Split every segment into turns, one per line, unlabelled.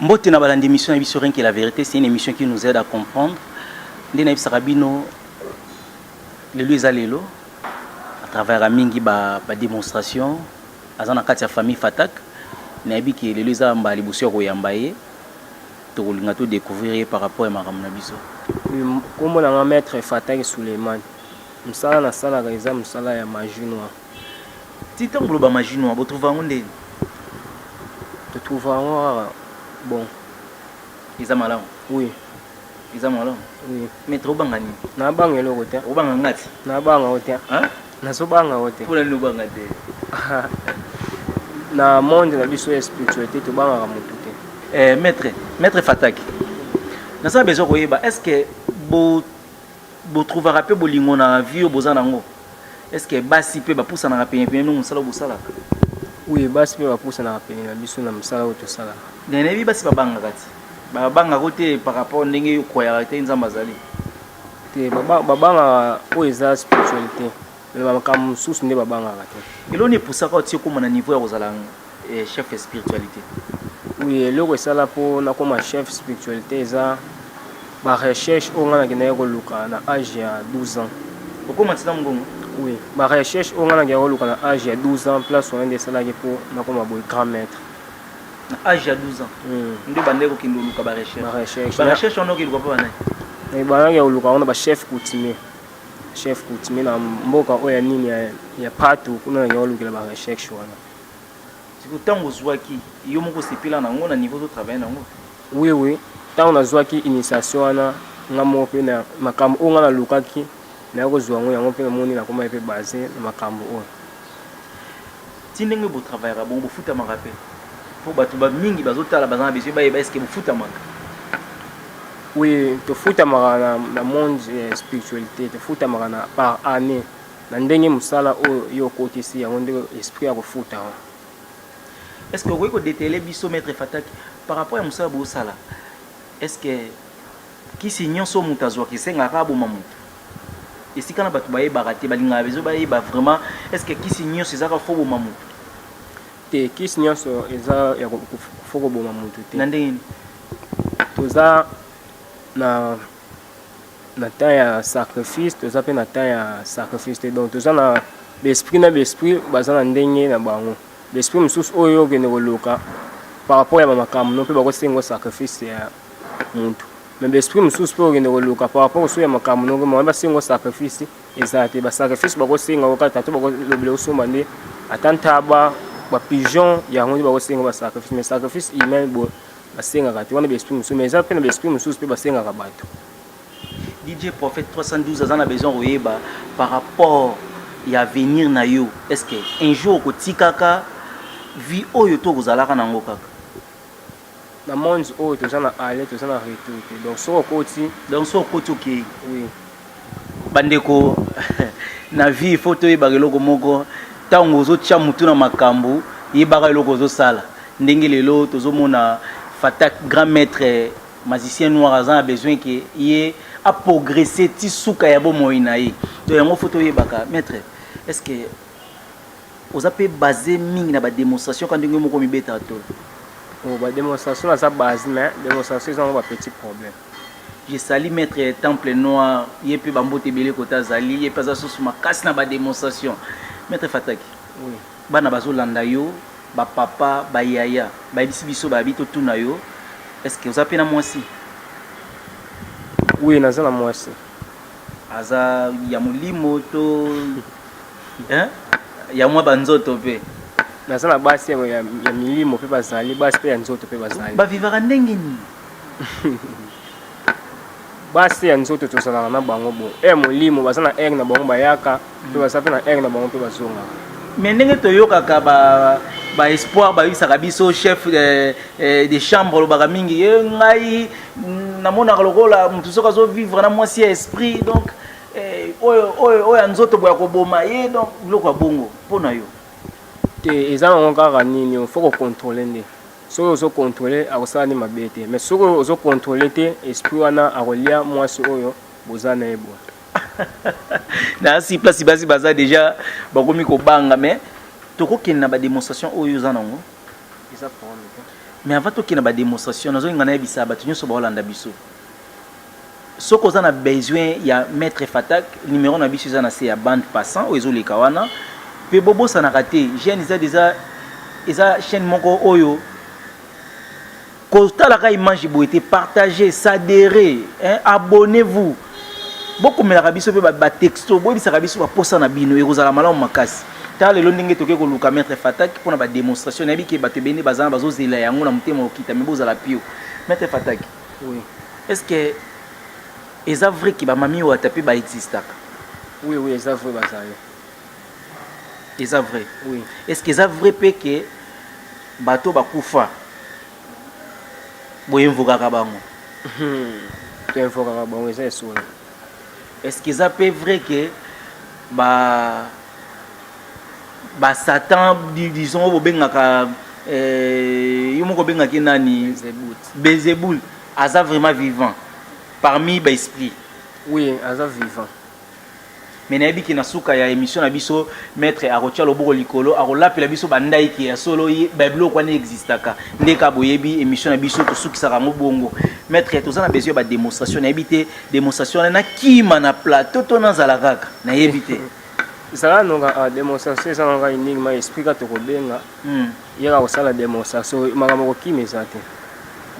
Mbote na balandi émission na biso Rien que la vérité, c'est une émission qui nous aide à comprendre. Nde nayebisaka bino lelo eza lelo à travers mingi ba, ba démonstration aza na kati ya famille Fatak. Nayebi ke lelo eza mbala liboso ya koyamba ye, tokolinga to découvrir ye par rapport ya makambo na biso.
Nkombo na nga Maître Fataki Suleiman. Mosala nasalaka eza mosala ya magie noire.
Ti ntango boloba magie noire, botrouva yango ndeni?
Totrouva yango kaka bon.
Eza malamu?
Oui.
Eza malamu?
Oui.
Maître, obanga nini?
Nabanga eloko te.
Obanga ngati?
Nabanga o te. Nazobanga o te.
Mpona nini obanga te?
Na monde na biso ya spiritualité, tobangaka motu te.
Maître Fataki, naza besoin koyeba, est ce que bo botrouvaka mpe bolingo na vie oyo boza nango? Est ce que basi mpe bapusanaka penepene no mosala oyo bosalaka?
Oui, basi mpe bapusanaka pene na biso na mosala oyo tosalaka.
Nayebi basi babangaka ti, babangaka te par rapport ndenge okwayaka te Nzambe azali.
Te, babangaka oyo eza spiritualité, mais makambo mosusu nde babangaka te.
Eloni epusaka otie okóma na niveau ya kozala chef ya spiritualité?
Oui, eloko esala mpo nakóma chef spiritualité eza barecherche oyo ngai nakendaki koluka na age ya 12 ans.
Okóma ntina mongongo?
Oui, barecherche oyo ngai nakendaki koluka na age ya 12 ans, place wana nde esalaki mpo nakóma boye grand maître.
Na age ya 12 ans nde bandeki kokende oluka barecherche?
Barecherche.
Barecherche wana okeluka mpo banani?
Bandaki koluka wana bachef coutumier, chef coutumier na mboka oyo ya nini ya Patu kuna, nakendaki kolukela barecherche wana.
Siko ntango ozwaki, yo moko osepela nango na niveau ozotravaille nango?
Oui, ntango nazwaki initiation wana, nga moko mpe na makambo oyo nga nalukaki, naya kozwa yango, yango mpe namoni nakomaki mpe base na makambo oyo.
Ti ndenge botravaillaka bongo, bofutamaka mpe? Mpo bato bamingi bazotala, baza na besoin bayeba, est-ce bofutamaka?
Oui, tofutamaka na monde ya spiritualité, tofutamaka na par année, na ndenge mosala oyo yo okotisi yango nde esprit ya kofuta yango.
Est ce que okoki kodétailler biso, Maître Fataki, par rapport ya mosala bosala, est ce que kisi nyonso moto azwaka esengaka aboma moto? Esika na bato bayebaka te, balingaka bezo bayeba vraiment, est ce que kisi nyonso ezaka faut boma moto?
Te, kisi nyonso eza ya faut koboma motu te.
Na ndenge nini?
Toza na temps ya sacrifice, toza mpe na temps ya sacrifice te. Donc toza na baesprit na baesprit, baza na ndenge na bango. Baesprit mosusu oyo okende koluka par rapport ya bamakambo no mpe bakosenga sacrifice ya motu, mais baesprit mosusu mpe okende koluka par rapport oso ya makambo no mpe basenga sacrifice eza te. Basacrifice bakosenga okata to bakolobela osomba nde ata ntaba, bapigeon, yango nde bakosenga basacrifice. Mais sacrifice humain bo basengaka te wana, baesprit mosusu. Mais eza mpe na baesprit mosusu mpe basengaka bato.
DJ Prophète 312 aza na besoin koyeba par rapport ya avenir na yo, est ce que un jour okotikaka vie oyo to kozalaka nango kaka?
Na monde oyo toza na aller, toza na retour te. Donc soki okoti...
Donc soki okoti, okei?
Oui.
Bandeko, na vie il faut toyebaka eloko moko: ntango ozotia motu na makambo, yebaka eloko ozosala. Ndenge lelo tozomona Fatak, grand maître magicien noir, aza na besoin ke ye aprogresse ti suka ya bomoi na ye. To yango faut toyebaka. Maître, est ce que oza mpe base mingi na badémonstration ka ndenge moko mibetaka to?
Oh, badémonstration naza base, mais démonstration eza ngo bapetit problème.
Je salue Maître Temple Noir, ye mpe bambote ebele kota azali, ye mpe aza susu makasi na badémonstration. Maître Fataki?
Oui.
Bana bazolanda yo, bapapa, bayaya, bayebisi biso, bayabi totuna yo, est ce que oza mpe na mwasi?
Oui, naza na mwasi.
Aza ya molimo to, hein? Ya mwa banzoto mpe?
Naza na basi ya milimo mpe bazali, basi mpe ya nzoto mpe bazali.
Bavivaka ndenge nini?
Basi ya nzoto tozalaka na bango bon, ya molimo baza na heure na bango bayaka mpe, baza mpe na heure na bango mpe bazongaka.
Mais ndenge toyokaka ba espoir bayebisaka biso, chef de chambre olobaka mingi ye, ngai namonaka lokola motu soki azovivre na mwasi ya esprit, donc oyo ya nzoto boya koboma ye, donc biloko ya bongo mpo na yo?
Te, eza nango kaka nini, faut kocontrôler nde. Soki ozocontrôler, akosala nde mabe te, mais soki ozocontrôler te, esprit wana akolia mwasi oyo boza na ye boye.
Na si place basi baza déjà bakomi kobanga, mais tokokende na badémonstration oyo oza nango.
Eza problème te.
Mais avant tokende ba démonstration, nazolinga nayebisa bato nyonso baolanda biso, soki oza na besoin ya maître Fatak, numéro na biso eza na se ya bande passant oyo ezoleka wana. Mpe bobosanaka te, jeune eza deja, eza chaîne moko oyo kotalaka image boye te. Partagez, s'adhérer, hein, abonnez-vous, bokomelaka biso mpe batexto, boyebisaka biso baposa na bino, ekozala malamu makasi. Tala lelo ndenge toke koluka maître Fatak mpona badémonstration. Nayebi ke bato ebende baza na bazozela yango na motema okita. Me bozala pio, maître Fatak.
Oui.
Est ce que eza vrai ke bamami oyo ata mpe baexistaka?
Oui, eza vrai, bazali.
Eza vrai?
Oui.
Est ce que eza vrai mpe ke bato bakufa boyemvokaka bango?
Toinvokaka bango, eza esolo.
Est ce que eza mpe vrai ke ba basatan, disons oyo bobengaka, yo moko obengaki nani?
Zebut.
Bezebul aza vraiment vivant parmi baesprit?
Oui, aza vivant.
Mais nayebi ke na suka ya émission na biso, maître akotia loboko likolo, akolapela biso bandaiki ya solo babiloko wana existaka. Nde kaka boyebi, émission na biso tosukisaka yango bongo. Maître, toza na besoin ya badémonstration. Nayebi te, démonstration wana nakima na plateau to nazala kaka, nayebi te.
Ezala nonga démonstration, eza nanga énigme, esprit ka tokobenga. Yaka kosala démonstration, makambo kokima eza te.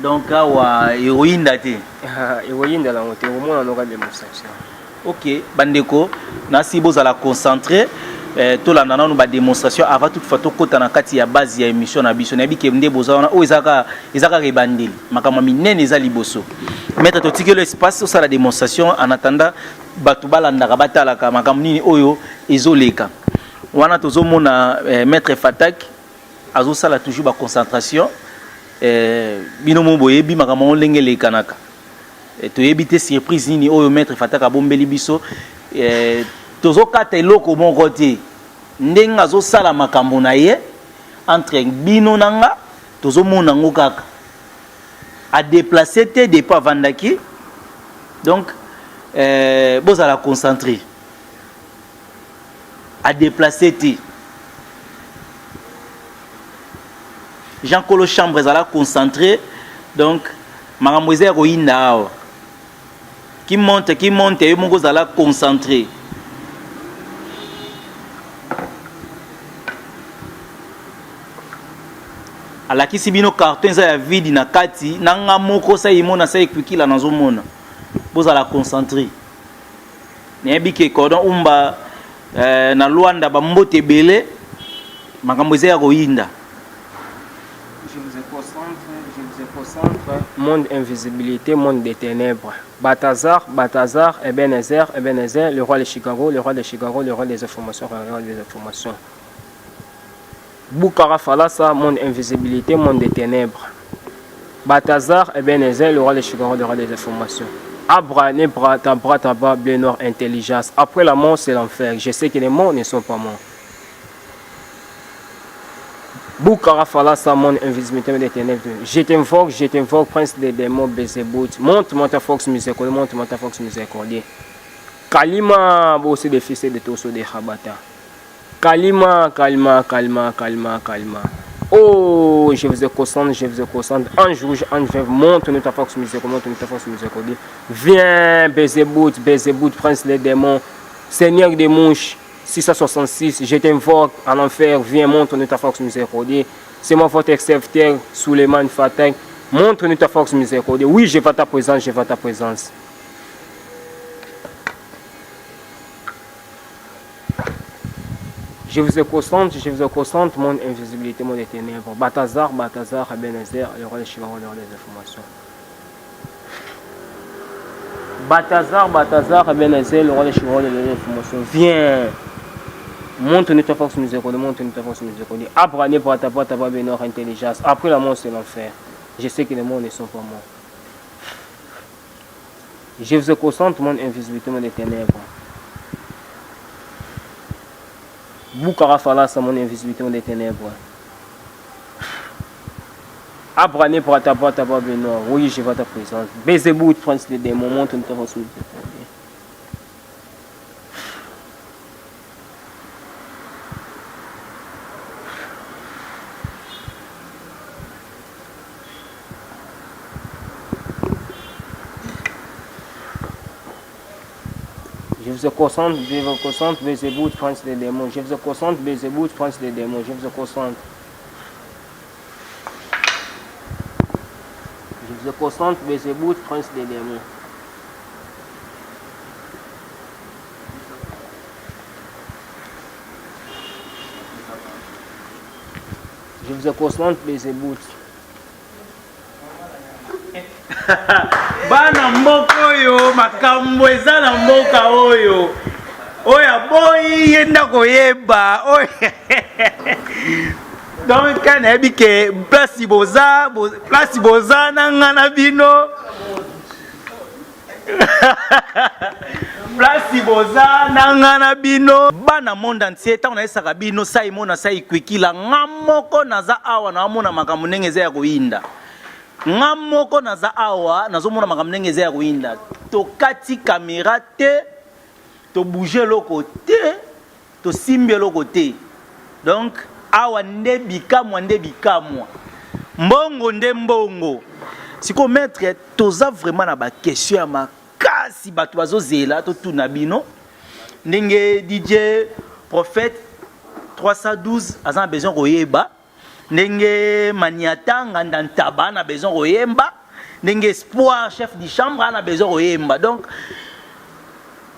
Donc awa ekoyinda te?
Ekoyindela yango te, okomona noka démonstration.
Ok, bandeko, nasi bozala concentré, tolanda nanu badémonstration avant toutefois tokɔta na kati ya base ya émission na biso. Nayebi ke nde boza wana, oyo eza kaka ebandeli, makambo ya minene eza liboso. Maître, totikeli espace osala démonstration. En attendant, bato balandaka, batalaka makambo nini oyo ezoleka wana. Tozomona maître Fatak azosala toujours baconcentration. Bino mo boyebi makambo yango ndenge elekanaka. Toyebi te surprise nini oyo maître Fatak abombeli biso. Tozokata eloko moko te ndenge azosala makambo na ye. Entre bino na nga, tozomona yango kaka adéplace te depuis avandaki. Donc bozala concentré, adéplace te. Jean Kolo Chambre, ezala concentré. Donc makambo eza ya koyinda awa. Qui monte, qui monte, yo moko ozala concentré. Alakisi bino carton eza ya vide na kati. Na nga moko sa imona sa ekwikila, nazomona. Bozala concentré. Nayebi ke cordon umba, na Lwanda, bambote ebele, makambo eza ya koyinda.
Je vous concentre, je vous concentre. Monde invisibilité, monde des ténèbres. Balthazar, Balthazar, Ebenezer, Ebenezer, le roi de Chicago, le roi de Chicago, le roi des informations, le roi des informations. Boukara Falasa, monde invisibilité, monde des ténèbres. Balthazar, Ebenezer, le roi de Chicago, le roi des informations. Abra, Nebra, Tabra, Taba, bleu noir, intelligence. Après la mort, c'est l'enfer. Je sais que les morts ne sont pas morts. Boukara Falasa, monde invisibilité des ténèbres. Je t'invoque, prince des démons, Bézébout. Monte, monte, force miséricorde, monte, monte, force miséricorde. Kalima, bossé des fils de Toso de Habata. Kalima, Kalima, Kalima, Kalima, Kalima. Oh, je vous concentre, je vous concentre. Ange rouge, ange vert, monte notre force miséricorde, monte notre force miséricorde. Viens, Bézébout, Bézébout, prince des démons, Seigneur des mouches. 666, je t'invoque en enfer, viens, montre-nous ta force miséricorde. C'est moi votre serviteur, Suleiman Fatak. Montre-nous ta force miséricorde. Oui, je vois ta présence, je vois ta présence. Je vous concentre, je vous concentre, mon invisibilité, mon ténèbres. Balthazar, Balthazar, Ebenezer, le roi des chevaux, le roi des informations. Balthazar, Balthazar, Ebenezer, le roi des chevaux, le roi des informations. Viens. Montre-nous ta force miséricorde, montre-nous ta force miséricorde. Abraham, Brata, Brata, Bénor, intelligence. Après la mort, c'est l'enfer. Je sais que les morts ne sont pas morts. Je vous concentre, mon invisibilité, mon ténèbres. Boukara Falasa, mon invisibilité, mon ténèbres. Abraham, Brata, Brata, Bénor. Oui, je vois ta présence. Bézébout, prince des démons, montre-nous ta force miséricorde. vous concentre, je vous concentre, Belzébuth, prince des démons. Je vous concentre, Belzébuth, prince des démons. Je vous concentre. Je vous concentre, Belzébuth, prince des démons. Je vous concentre, Belzébuth.
Bana mboka oyo makambo eza na mboka oyo oyo aboyi ye nda koyeba oyo donc nayebi ke place boza place boza na nga na bino place boza na nga na bino bana monde entier ntango nayesaka bino sai mona sai kwikila nga moko naza awa naamona makambo ndenge eza ya koyinda nga moko naza awa nazomona makambo ndenge eza ya koyinda tokati kamera te tobouge eloko te tosimbi eloko te donc awa nde bikamwa nde bikamwa mbongo nde mbongo sikoyo maître toza vraiment na baquestion ya makasi bato bazozela totuna bino ndenge dj prophète 312 aza na besoin koyeba ndenge maniata nganda ntaba na besoin koyemba ndenge espoir chef du chambre ana besoin koyemba donc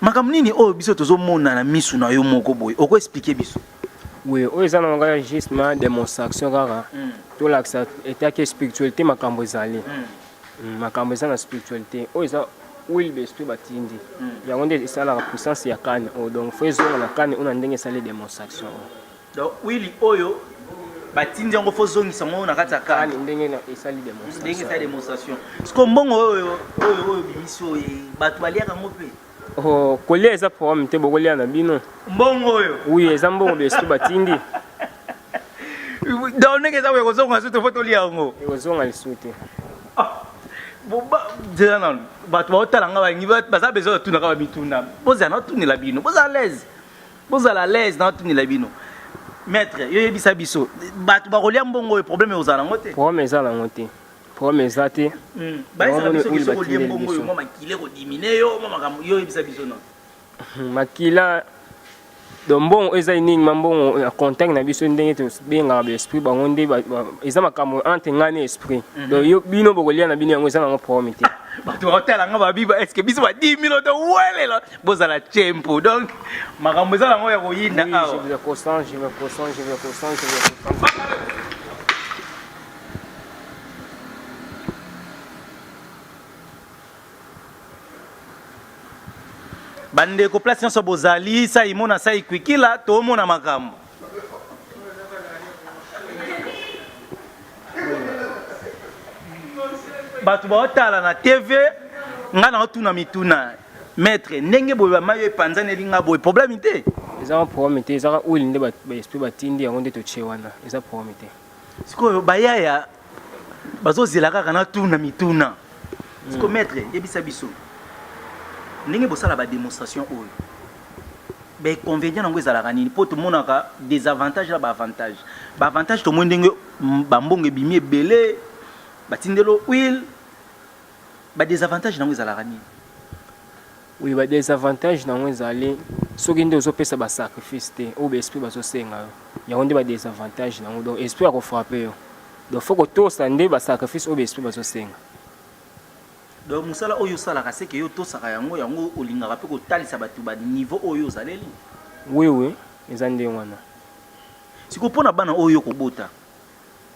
makambo nini oyo biso tozomona na misu na yo moko boye oko expliquer biso?
Oui, oyo eza na kaka justement démonstration kaka tolakisa etaki spiritualité makambo ezali makambo eza na spiritualité oyo eza huile baesprit batindi yango nde esalaka puissance ya kane oyo donc fo ezonga na kane oyo na ndenge esali démonstration oyo.
Donc huile oyo batindi yango fo zongisa yango na kati ya kane
ndenge esali démonstration
ndenge esali démonstration. Siko mbongo oyo oyo oyo bimisi oyo bato baliaka yango mpe?
Oh, kolia eza problème te, bokolia na bino.
Mbongo oyo?
Oui, eza mbongo baesprit batindi.
Donc ndenge eza boye kozonga lisusu te, fo tolia yango.
Ekozonga lisusu te.
Zela nanu, bato baotala nga balingi baza besoin batunaka bamituna. Bozala naotunela bino, bozala l'aise. Bozala l'aise naotunela bino. Maître, yo yebisa biso, bato bakolia mbongo oyo problème ekozala nango te?
Problème eza nango te. Problème eza te.
Bayesaka biso ke soki olie mbongo oyo mwa makila ekodimine yo mwa makambo, yo oyebisa biso non?
Makila donc mbongo eza enigme, mbongo na contact na biso ndenge tobengaka baesprit bango nde eza makambo entre ngai na esprit. Donc yo bino bokolia na bino yango eza nango problème te.
Bato baotala nga babiba, est ce que biso ba 10 000 to welela bozala tchempo donc makambo eza nango ya koyinda
awa. Je vous consent, je vous consent, je vous consent, je vous consent.
Bandeko place nyonso bozali sai mona sai kwikila tomona makambo. Bato baotala na TV nga na otuna mituna maître ndenge boye bamayo epanzaneli nga boye problème te?
Eza problème te, ezaka huile nde baesprit batindi yango nde totie wana, eza problème te.
Sikoyo bayaya bazozela kaka natuna mituna. Sikoyo maître yebisa biso ndenge bosala ba démonstration oyo ba inconvénient nango ezalaka nini? Po tomonaka désavantage na ba avantage. Ba avantage tomoni ndenge bambongo ebimi ebele batindelo huile, ba désavantage nango ezalaka nini?
Oui, ba désavantage nango ezali soki nde ozopesa ba sacrifice te oyo ba esprit bazosenga yo, yango nde ba désavantage nango. Donc esprit akofrappe yo, donc faut kotosa nde ba sacrifice oyo ba esprit bazosenga.
Donc mosala oyo osalaka seke yo otosaka yango, yango olingaka mpe kotalisa bato ba niveau oyo ozaleli?
Oui, oui, eza ndenge wana.
Sikoyo mpona bana oyo okobota,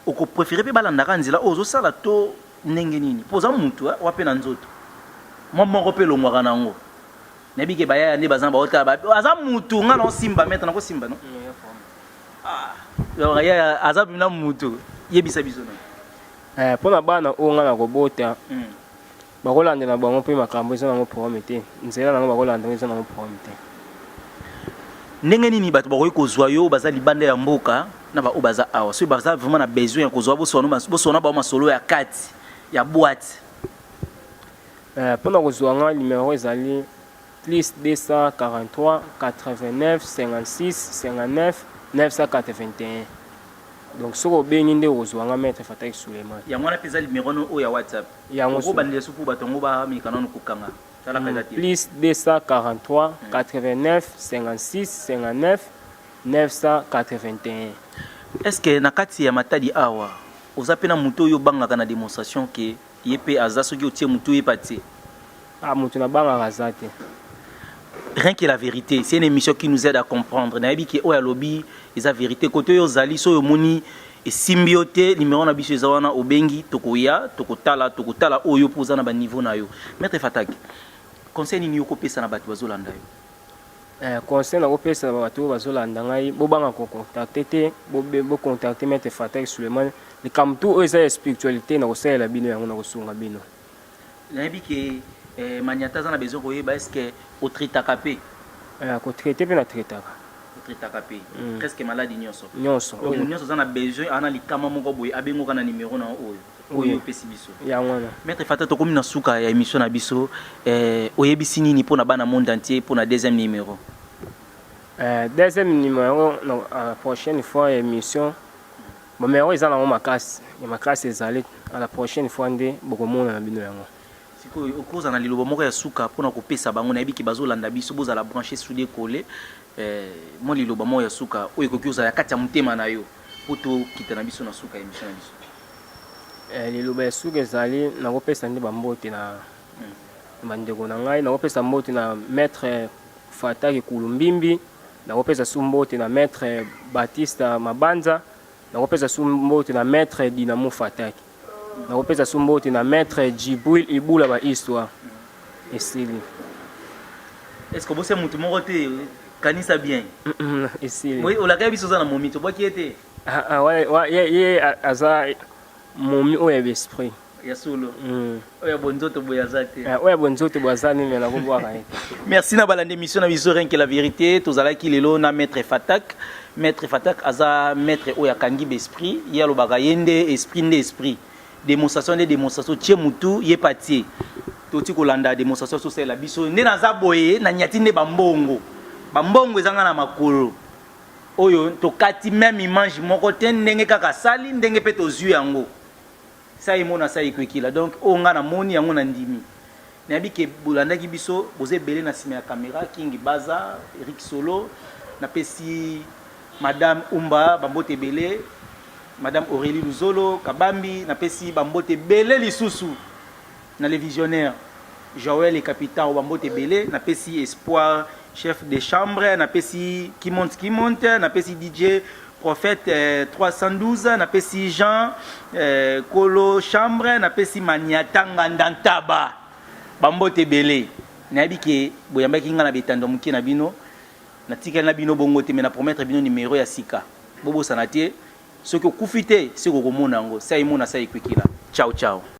okopréféré mpe balandaka nzela oyo ozosala to ndenge nini? Mpo oza mutu wa mpe na nzoto mwa moko mpe elongwaka nango, nayebi ke bayaya nde baza baotala aza mutu nga na osimba maître nakosimba no? Donc yaya aza mpena mutu, yebisa biso
na mpona bana oyo nga na kobota bakolandela bango mpe makambo eza nango problème te, nzela nango bakolanda eza nango problème te.
Ndenge nini bato bakoki kozwa yo baza libanda ya mboka na baoyo baza awa soki baza vraiment na besoin ya kozwa boswana bao masolo ya kati ya boîte?
Mpona kozwa nga numero ezali plus 243 89 56 59 981. Donc soki obengi nde okozwa nga maître Fataki Suleiman.
Yango wana mpe eza numero no oyo ya WhatsApp?
Yango
okobandela soki bato yango bameka nano kokanga. Talaka eza te.
Plus 243 89 56 59 981.
Est ce que na kati ya Matadi awa oza pe na mutu oyo obangaka na demonstration que ye pe aza soki otie mutu ye pe atie?
Ah mutu na bangaka aza te.
Rien que la verite, c'est une emission qui nous aide à comprendre. Nayebi ke oyo alobi eza verite. Kote oyo ozali soki omoni esimbi yo te, numero na biso eza wana, obengi tokoya, tokotala, tokotala oyo po oza na ba niveau na yo. Maitre Fataki, conseil nini yo okopesa na bato bazolanda yo?
Eh, conseil nakopesa na bato oyo bazolanda ngai, bobanga kocontacte te, bocontacte Maitre Fataki Suleiman. Likambo tu oyo eza ya spiritualité, nakosalela bino yango, nakosunga bino.
Nayebi ke eh, Maniata aza na besoin koyeba est-ce que otraitaka pe?
Eh, kotraite pe na traitaka.
Otraitaka pe presque maladi nyonso?
Nyonso.
Donc moto nyonso aza na besoin, aza na likama moko boye, abengoka na numero na yo oyo oyo opesi biso.
Yango wana.
Maître Fata, tokomi na suka ya émission na biso. Eh, oyebisi nini pona bana monde entier pona deuxième numéro?
Eh, deuxième numéro na prochaine fois ya émission. Bon, mais yango eza nango makasi ya makasi ezali à la prochaine fois nde bokomona na bino yango.
Sikoyo okozala na liloba moko ya suka mpona kopesa bango, nayebi ke bazolanda biso, bozala branche soude colle, eh, mwa liloba moko ya suka oyo ekoki kozala ya kati ya motema na yo mpo tokita na biso na suka ya émission na biso.
Eh, liloba ya suka ezali nakopesa nde bambote na bandeko na ngai, nakopesa mbote na maître Fataki Kulumbimbi, nakopesa su mbote na maître Batista Mabanza, nakopesa su mbote na maître Dinamo Fataki, nakopesa su mbote na maître Djibril Ibula ba histoire esili.
Est-ce que bosi mutu moko te kanisa bien?
Esili.
Moi olakaki biso oza na momi tobwaki ye te.
Ah, ah, ouais, ye aza momi oyo ya esprit.
Ya solo. Oyo ya bonzoto boye aza te.
Eh, oyo ya bonzoto boye aza nini nakobwaka ye.
Merci na balanda émission na biso Rien que la vérité. Tozalaki lelo na maître Fatak. Maître Fatak aza maître oyo akangi ba esprit. Ye alobaka ye nde esprit nde esprit. Démonstration nde démonstration tie mutu ye pa tie. Toti kolanda démonstration sosalela biso nde naza boye na nyati nde bambongo. Bambongo ezanga na makolo. Oyo tokati même image moko te ndenge kaka asali ndenge pe tozwi yango. Sa emona sa ekwekila donc oyo nga na moni yango na ndimi. Nayebi ke bolandaki biso boza ebele na sima ya camera King Baza, Eric Solo, napesi madame Umba ba mbote ebele, madame Aurelie Luzolo Kabambi, napesi ba mbote ebele lisusu na le visionnaire Joël et Capitao ba mbote ebele, napesi Espoir chef de chambre, napesi Kimonte Kimonte, napesi DJ Prophète 312, napesi Jean kolo chambre, napesi Maniata Nganda Ntaba ba mbote ebele. Nayebi ke boyambaki nga na betando moke na bino, natikali na bino bongo te, mais na promettre bino numero ya sika. Bobosana te, soki okufi te, soki okomona yango, sai mona sai ekwekila. Ciao ciao.